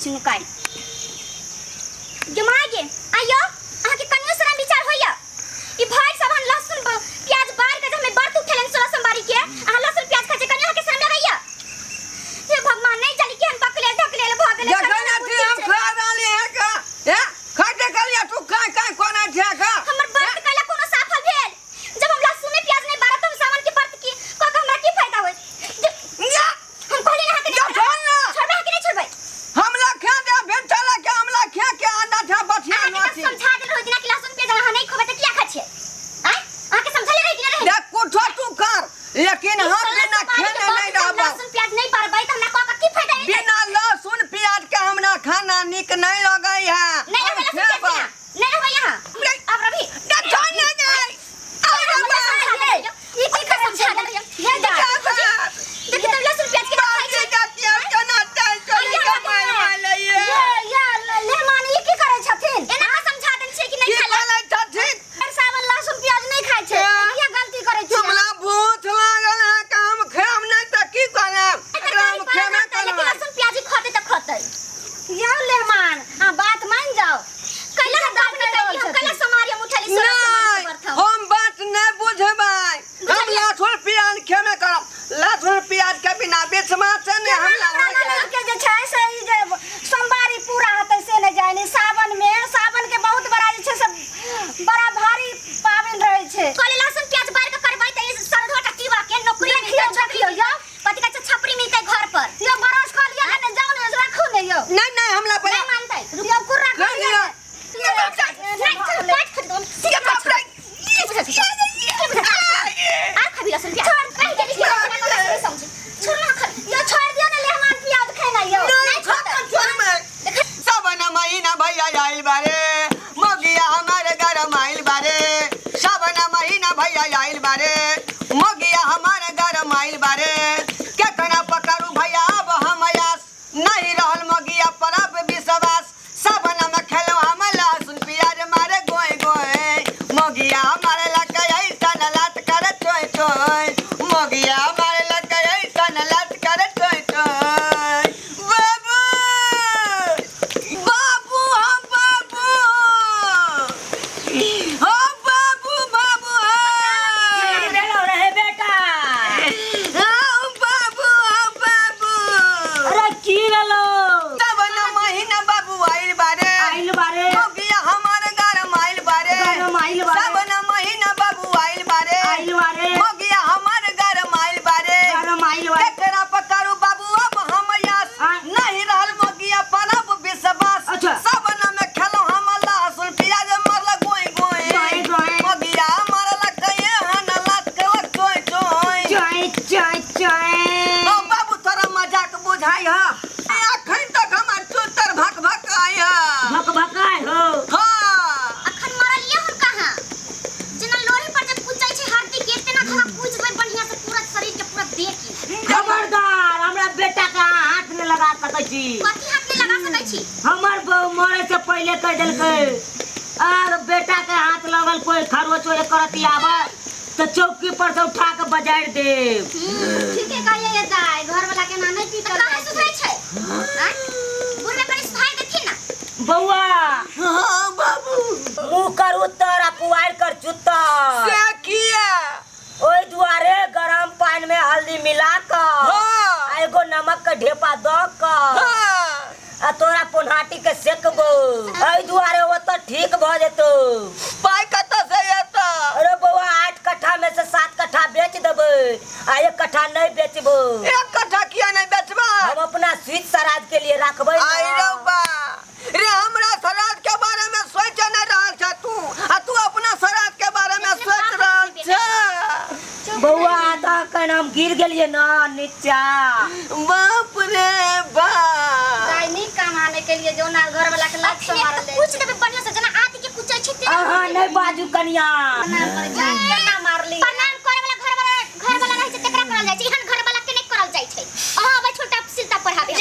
छी नुकाइ गे माय गे आइयो अहाँके कनियो शरम विचार होइया ई भरि सब हम लहसुन प्याज बार के हमें व्रत उठेलन सोलह सोमवारी के अहाँ लहसुन प्याज खाइ छी कनियो अहाँके शरम लगैया हे भगवान नहीं जानी केहन बकलेल धकलेल भऽ गेलै जखन कनियो अथी हम बुद्धि छै। खा रहली है का ए खाते कहलियै तू काय काय कोना छै का हमर व्रत कैला कोनो सफल भेल जब हम लहसुन प्याज नहीं बारत हम सावन के व्रत की कऽ के हमरा की फायदा होइत जा हम कहली ना अहाँके जा नहीं छोड़ ना छोड़बै अहाँके नहीं छोड़बै हमला खा दे भेंटा के हमला खा के आना था बथिया अहाँके नाची तऽ समझा देल होइत ना कि लहसुन प्याज अहाँ नहीं खोबै तऽ किया खाइ छियै आँय अहाँके समझले रहि कि नहि रहि देख कुछो तू कर लेकिन हम बिना खेने नहीं रहब लहसुन प्याज नहीं बारबै तऽ हमरा कऽ के की फायदा बिना लहसुन प्याज के हमरा खाना नीक नहीं लगै है नहीं रहबै लहसुन प्याज बिना नहीं रहबै यहाँ अब रवि ना छोड़ ना जाए ई की कर समझा दे ये देखी तब लहसुन प्याज के खाइ छै ये ये मेहमान ई की करै छथिन एना के समझा देन छै कि नहीं खाइ ले सावन लहसुन प्याज नहीं खाइ छै किया गलती करै छै हमरा भूख लागल है कि हम खायब नहीं तऽ की करब एकरा हम खेबे लेकिन करब लहसुन प्याज ही खते तऽ खतै यौ मेहमान आ बात मान जाओ कैला हम बात नहीं कैली हम कैला समारी हम उठली सोलह सोमवारी के नहीं व्रत हम हम बात नहीं बुझबै हम लहसुन प्याज खेबे करब लहसुन प्याज के बिना विश्वास नहीं हमरा हमरा हो जाए के जे छै से ई जे सोमवारी पूरा हेतै से नहि जानी सावन मे सावन के बहुत बड़ा जे छै से बड़ा भारी पाबनि रहै छै कहले लहसुन प्याज बार के करबै त ई सरधो टा टीवा के नौकरी देखियौ मिलतै देखियौ यौ कथी कहै छै छपरी मिलतै घर पर यौ ब्रश कऽ लिअ ने जाउ ने राखू ने यौ नहीं नहीं हमरा नहीं पर मानतै यौ कुर्रा कर लिअ नहीं चल काट खट दो ये बाप रे आ खबी लहसुन प्याज कहि गेली कि समझी छोड़ ना खबी यौ छोड़ि दियौ ने मेहमान प्याज खेनाइ यौ नहीं छोड़ सावन महीना भैया आइल बारे मगिया हमारे गरम आइल बारे सावन महीना भैया आइल बारे मगिया हमारे गरम आइल बारे केतना पकड़ू भैया अब हम आस नहीं रहल मगिया पर अब विश्वास सावन में खेलो हम लहसुन प्याज मारे गोए गोए मगिया हमारे लगे ऐसा न लात करे चोय चोय मगिया हमारे लगे ऐसा न लात करे चोय चोय बाबू बाबू हम बाबू हम बाबू बाबू हम भेलो रहे बेटा हम बाबू हम बाबू अरे की भेलो सावन महीना बाबू आइल बारे आइल बारे मगिया हमार गरम आइल बारे गरम आइल बारे। सावन महीना बाबू आइल बारे आइल बारे मगिया हमार गरम आइल बारे गरम आइल बारे केकरा पकड़ू बाबू अब हम यास हाँ। नहीं रहल मगिया पर अब विश्वास अच्छा। सावन में खेलो हम लहसुन प्याज मरल गोई गोई गोई गोई। मगिया मरल कये हन लत कलक चोय चोय चाय चाय चाय ओ बाबू तोरा मजाक बुझाई ह अखन तक हमर चुतर भक भक आई ह भक भकाय हो हाँ अखन मरलिए हम कहाँ जेना लोरी पर जब कुचै छै हड्डी के तेना धरा कुच देबै बढ़िया से पूरा शरीर के पूरा देह के खबरदार हमरा बेटा के अहाँ हाथ नहि लगा सकै छी कथी हाथ नहीं लगा सकै छी हमर बहू मरे से पहिले कह देलकै आर बेटा के हाथ लगल कोई खरोच एक करती आवे तो चौकी पर से उठा के बजारि देब ठीके कहिए ये दाई घर वाला के ना नहीं पीटल कहाँ सुधरै छै आँय? बुढ़बे कनि सुधारि देथिन ना बौआ हाँ बाबू मुंह कर उत्तर आ पुआर कर चुत्तर से किया ओहि दुआरे गरम पानि में हल्दी मिला कऽ हाँ आ एगो नमक के ढेपा दऽ कऽ हाँ आ तोरा पोन्हाटी के सेकबो एहि दुआरे ओतऽ ठीक भऽ जेतौ पाइ कतऽ से एतऽ अरे बौआ 8 कट्ठा में से 7 कट्ठा बेच देबै आ 1 कट्ठा नहीं बेचबो एक कट्ठा किया नहीं बेचबा हम अपना स्वीट सराज के लिए राखबै ना। आई रौ बा रे हमरा सराज के बारे में सोच नहीं रहल छ तू आ तू अपना सराज के बारे में सोच रहल छ बौआ तऽ अखन हम गिर गेलियै ना नीचा बाप रे बाप दाई नीक काम आने के लिए जो ना घर वाला के लात से अखने मारल तऽ कुच देबै बढ़िया से जेना आदि के कुचै छै तेना अहाँ नहीं बाजू कनिया केना मारली प्रणाम करे वाला घर वाला रहै छै तेकरा करल जाइ छै एहन घर वाला के नहि करल जाइ छै अहाँ अबै छोटा सिलता पढ़ाबे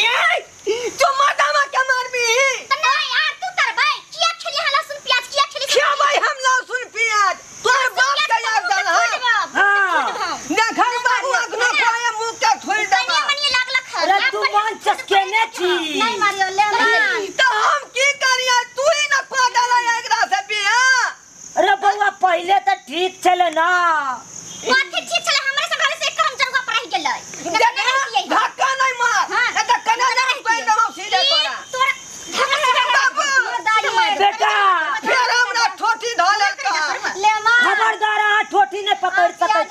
तू मर्दामा के मारबी तऽ नहि आर तू तरबै किया खेली अहाँ लहसुन प्याज किया खेली खेबै हम लहसुन प्याज तोहर बाप के याद दल हाँ। हाँ देखल बाबू अखनो कोए मुंह के थोड़ देबा कनिया मनिया लागलक हन अरे तू मन चसकेने छी नहीं मारियो ले मारियो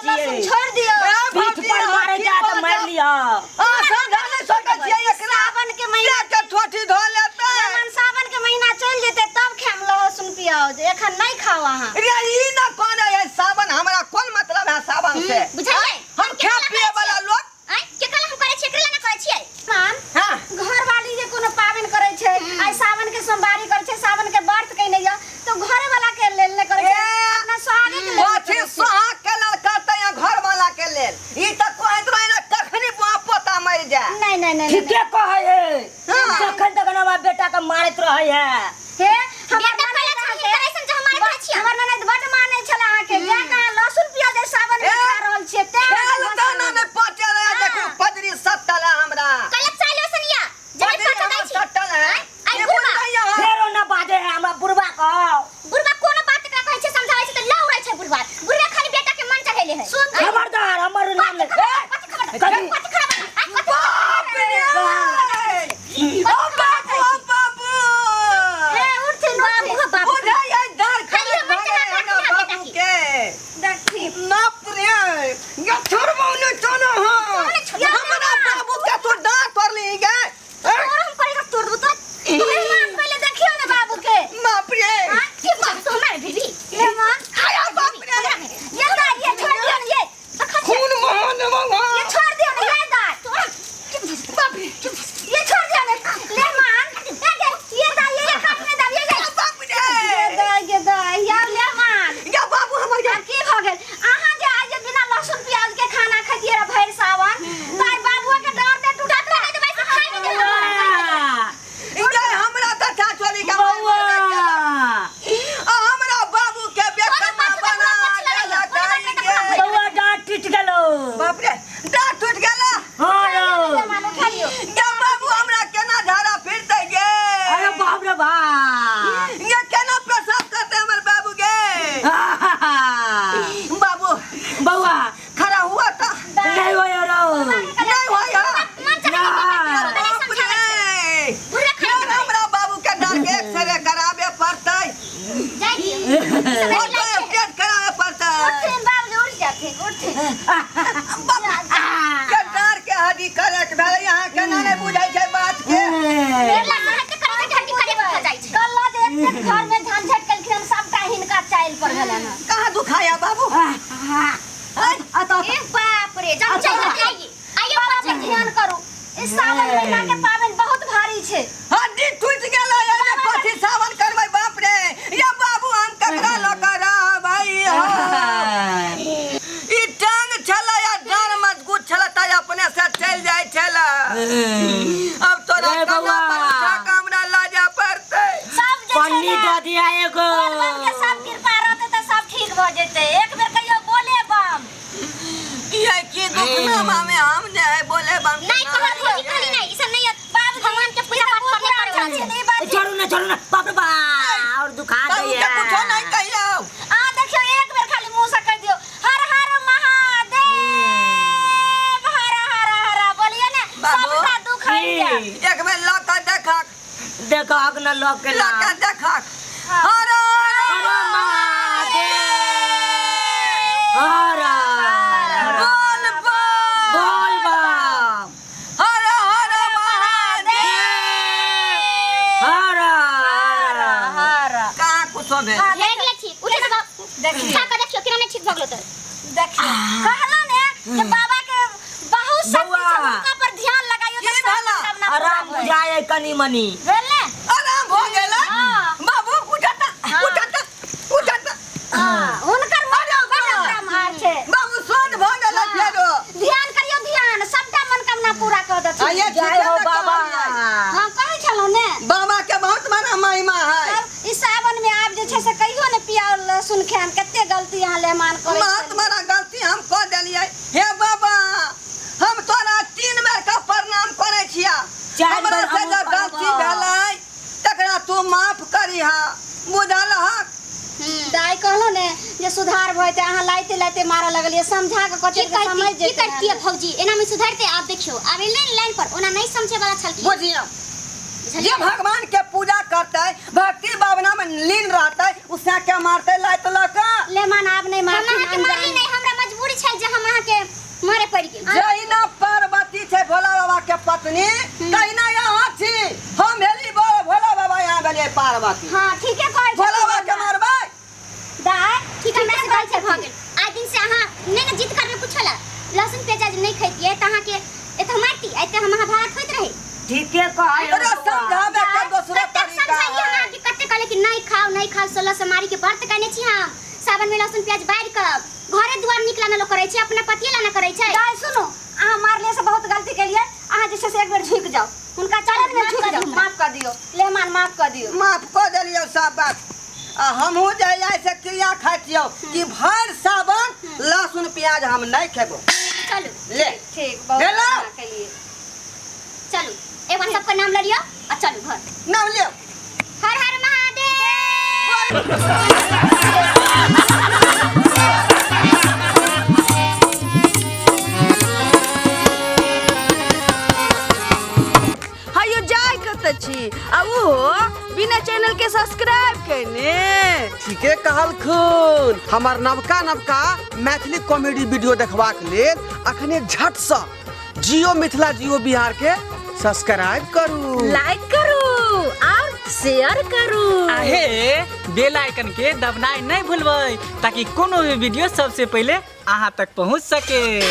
छियै। लहसुन छोड़ि दियौ। ए, पीठ भौजी, पर अहाँ मारे की जा तऽ बाजब? मारि लिअ। अहाँ समझा नहि सकै छियै एकरा। सावन के महीना के ठोठी धो लेतै। जखन सावन के महीना चलि जेतै तब खायब लहसुन प्याज, एखन नहि खाउ अहाँ। रे ई न कोन है सावन, हमरा कोन मतलब है सावन से? बुझलियै? हम खाए पिए वाला लोग। आँय, केकरा हम करै छियै, एकरे ला ना करै छियै? मान हाँ घरवाली जे कोनो पाबनि करै छै, आइ सावन के सोमवारी करै छै, सावन के व्रत कयने यऽ तऽ घरे वाला के लेल नहि करै छै, ए, अपना सोहागे के लेल नहि कथी करै छै। सोहाग के लेल करतै या घर वाला के लेल? ई तऽ कहैत रहे ने कखनी बुआ पोता मरि जाए। नहि नहि नहि नहि। ठीके कहै है। हाँ। जखन तखन हमरा बेटा के मारैत रहै है। हे हमर बेटा ननैद कहलक अहाँके हम करै सन जे हम मारैत रहै छियै। हमर ननैद बड्ड मानै छलै अहाँके, जे अहाँ लहसुन प्याज एहि सावन मे ए, खा रहल छियै तें खेल अहाँके दाना लहसुन। नहि पचे रहे। देखू हाँ। पजरी सटल है हमरा। कहलक चालि ओसन या जब पजरी पचा हमरा दै छी। सटल है। आँय, आइ ई बुढ़बा बुझलै अहाँ? फेरो न बाजे है हमरा बुढ़बा कह। बुढ़बा कोनो बात एकरा कहै छै, समझाबै छै तऽ लौड़ै छै बुढ़बा। बुढ़बा खाली बेटा के मन चढ़ेले है। सुन खबरदार हमर नाम ले। कथी खबर? कथी? कथी खबर? आँय, कथी बाप रे! ओ बाबू, ओ बाबू! ए उठथिन बाबू उठथिन। हो बाबू। बुझै डर खाली हमर भगे चढ़ा हमरा राखी बाबू बेटा के। देखी बाप रे, ये छोड़बो नहि चलो हो। ने छोड़बो। हमरा बाबू के तू डांट तोड़ली गे। तोर हम करेगा तोड़ दू तोरा। मेहमान पहिले देखियौ ने बाबू के। बाप रे! आँय, की बात तो हमारे भेली? मेहमान आया बाप रे! ये दाय ये छोड़ दियौ ने ये। खून महान मंगा। ये छोड़ दियौ ने ये दाय। तोरा की बुझै छै? बाप रे! ये छोड़ दियौ ने मेहमान। ए गे ये दाय ये काटने दाय ये ये। बाप रे! ये दाय ये दाय या मेहमान। ये बाबू हमर गे। आब की भऽ गेल अहाँ जे आइ जे बिना लहसुन प्याज के खाना खैतियै रऽ भरि सावन तऽ आइ बाबुआ के डर दे टूटत खाइ देबै से खाइ नहि देबै। ये हमरा तऽ चाचोली के बौआ। आ हमरा बाबू के बेकमा बात तऽ बना पूरा पछिला देलक रहैया, कोनो बात नहि तऽ गे। बौआ डाँट टूटि गेलो। बाप रे, डाँट टूटि गेला। हाँ रौ। मेहमान उठा लियौ। ये बाबू हमरा केना झाड़ा फिरतै गे? अरे बाप रे बाप। ये केना पेशाब करतै हमर बाबू गे? बाबू बौआ खड़ा हुआ था। नहीं होय रौ। नहीं होया। मन चढ़ा ना। के बाप समझाबै छै। रे! बुढ़बा खाली फेर हमरा बाबू के डर के एक्सरे कराबे पड़तै। जाइ दियौ। ई सब फोटो लाइट छै। स्टेट कराबे पड़तै। उठथिन बाबूजी उठि जाथिन उठथिन। बाप के डर के हड्डी करे के भेलै। अहाँ केना नहि बुझै छै बात के? मेला से हट के करै छै, हड्डी करे भऽ जाइ छै। कल्ला जे एतेक घर में झंझट केलखिन हन सबटा हिनका चाइल पर भेलनि हन। कहाँ दुखाया बाबू? ए बाप रे, जब चल आइए आइए बाबा पर पर ध्यान करू, इस सावन महीना के पाबनि बहुत भारी छै। हड्डी टूटि गेलै। एहिमे कथी सावन करबै? बाप रे, या बाबू हम ककरा लऽ कऽ रहबै हो? ई टांग छलै आ डाँड़ मजबूत छलै तै अपने से चलि जाइ छलै। अब तोरा रे कना बौआ। पर उठा कऽ हमरा लऽ जाय पड़तै। सब जे छै पन्नी ने, दऽ दिया एगो। बोलबम के सब कृपा रहतै तऽ सब ठीक भऽ जेतै। एक बेर कहियो बोले बम। ये की दुखनामा में हम ने है बोले बम। नहीं कहल भौजी कहली नहीं, ई सब नहीं है। बाबूजी भगवान के पूजा पाठ करने करे वाला छै। ई बात छोड़ू ना छोड़ू ना, बाप रे बाप और दुखा बाबू दैया। के कुछो नहीं कहियौ। आ देखियौ एक बेर खाली मुँह से कहि दियौ हर हर महादेव हर हर हर बोलिए ने बाबू। सबटा दुख हटि जायत। एक बेर लऽ कऽ देखक। देखो हक न लग के लऽ ला। कऽ देखक। हर हर हर महादेव हर हर। बोल बम। बोल बम। हर हर महादेव। हर हर। हर कहाँ कुछो भेल? भए गेलै ठीक। उठे से बाप। देखियौ खा कऽ देखियौ केना नहि ठीक भऽ गेलो तऽ। देखियौ कहलहुँ ने जे बाबा के बहुत शक्ति बौआ। छै, हुनका पर ध्यान लगाइयो की तऽ सब भेला? मनोकामना पूरा आराम होय। बुझाए कनी मनी। भेल ने? आराम भऽ गेलै। हाँ। बाबू उठता हाँ। उठता उठता। हाँ, हुनकर मन बड़ आराम छै। बाबू सोन भऽ गेलै फेरो। ध्यान करियौ ध्यान, सबटा मनोकामना पूरा कऽ देथिन। आइए जय हो बाबा। हाँ कहै छलहुँ ने। बाबा के बहुत बड़ा महिमा है। तब ई सावन में आब जे छै से कहियो ने प्याज लहसुन खायम। कते गलती अहाँ लेमान करै बहुत छलियै। बड़ा गलती हम कऽ देलियै। हे बाबा, हम तोरा 3 बेर के प्रणाम करै छिया। चारि हमरा बेर से हमहूँ जे गलती करबऽ। भेलै तकरा तू माफ करिहा, बुझल हक? दाइ कहलहुँ ने जे सुधार भऽ जेतै, अहाँ लाइते लाइते मारऽ लगलियै। समझा कऽ की कथी करती समझ की जेतै। करतियै भौजी, एना में सुधरते? आब देखियौ आब एलै ने लाइन पर, ओना नहीं समझे वाला छलखिन। बुझियौ, जे भगवान के पूजा करतै, भक्ति भावना में लीन रहतै, उसे के मारतै लाइत लऽ कऽ? लेमान आब नहि हम मारथिन। अहाँके मारली अनजान नहीं, हमरा मजबूरी छल। गोतनी तहिना यहाँ छी। हम भेली भोला बाबा, यहाँ भेलियै पार्वती। हां, ठीके कहै भोला बाबा के मारबै। दाय, ठीक, हमरा से गलती भऽ गेल। आइ दिन से अहाँ नहि ने जिद करबै पूछल, लहसुन प्याज नहि खैतियै तऽ अहाँके एतऽ मारती, एते हम महाभारत होइत रहै। ठीके कहै। तोरा समझाबे के दोसरो कतेक तरीका समझाइए है। हम अहाँके, कतेक कहले कि नहि खाउ, नहि खाउ। 16 सोमवारी के व्रत कयने छी हम सावन में, लहसुन प्याज बारि कऽ घरे दुआर निकला न लोक करै छै, अपना पतिये ला न करै छै। दाय, सुनू, अहाँ मारले से बहुत गलती केलियै। अहाँ जे छै से एक बेर झुकि जाउ, हुनका चरण में माफ झुकि कऽ जाउ। दियौ। माफ कऽ दियौ लेहमान, माफ कऽ दियौ। माफ कऽ देलियौ सब बात, आ हमहूँ जहिया से क्रिया खाइ छियौ कि भरि सावन लहसुन प्याज हम नहि खेबो। चलू। ले। ठीक, बहुत भेलौ? बढ़िआँ केलियै। चलू, एक बार सबके नाम लऽ लियौ आ चलू घर। नाम लियौ। हर हर महादेव। हयो, जाय कतऽ छी आ ओहो बिना चैनल के सब्सक्राइब केने? ठीके कहलखुन। हमर नवका नवका मैथिली कॉमेडी वीडियो देखबाक लेल अखने झटसँ जियो मिथिला, जियो बिहार के सब्सक्राइब करू, लाइक करू और शेयर करू। आहे बेल आइकन के दबनाइ नहीं भूलबै, ताकि कोनो भी वीडियो सबसे पहले अहाँ तक पहुँच सके।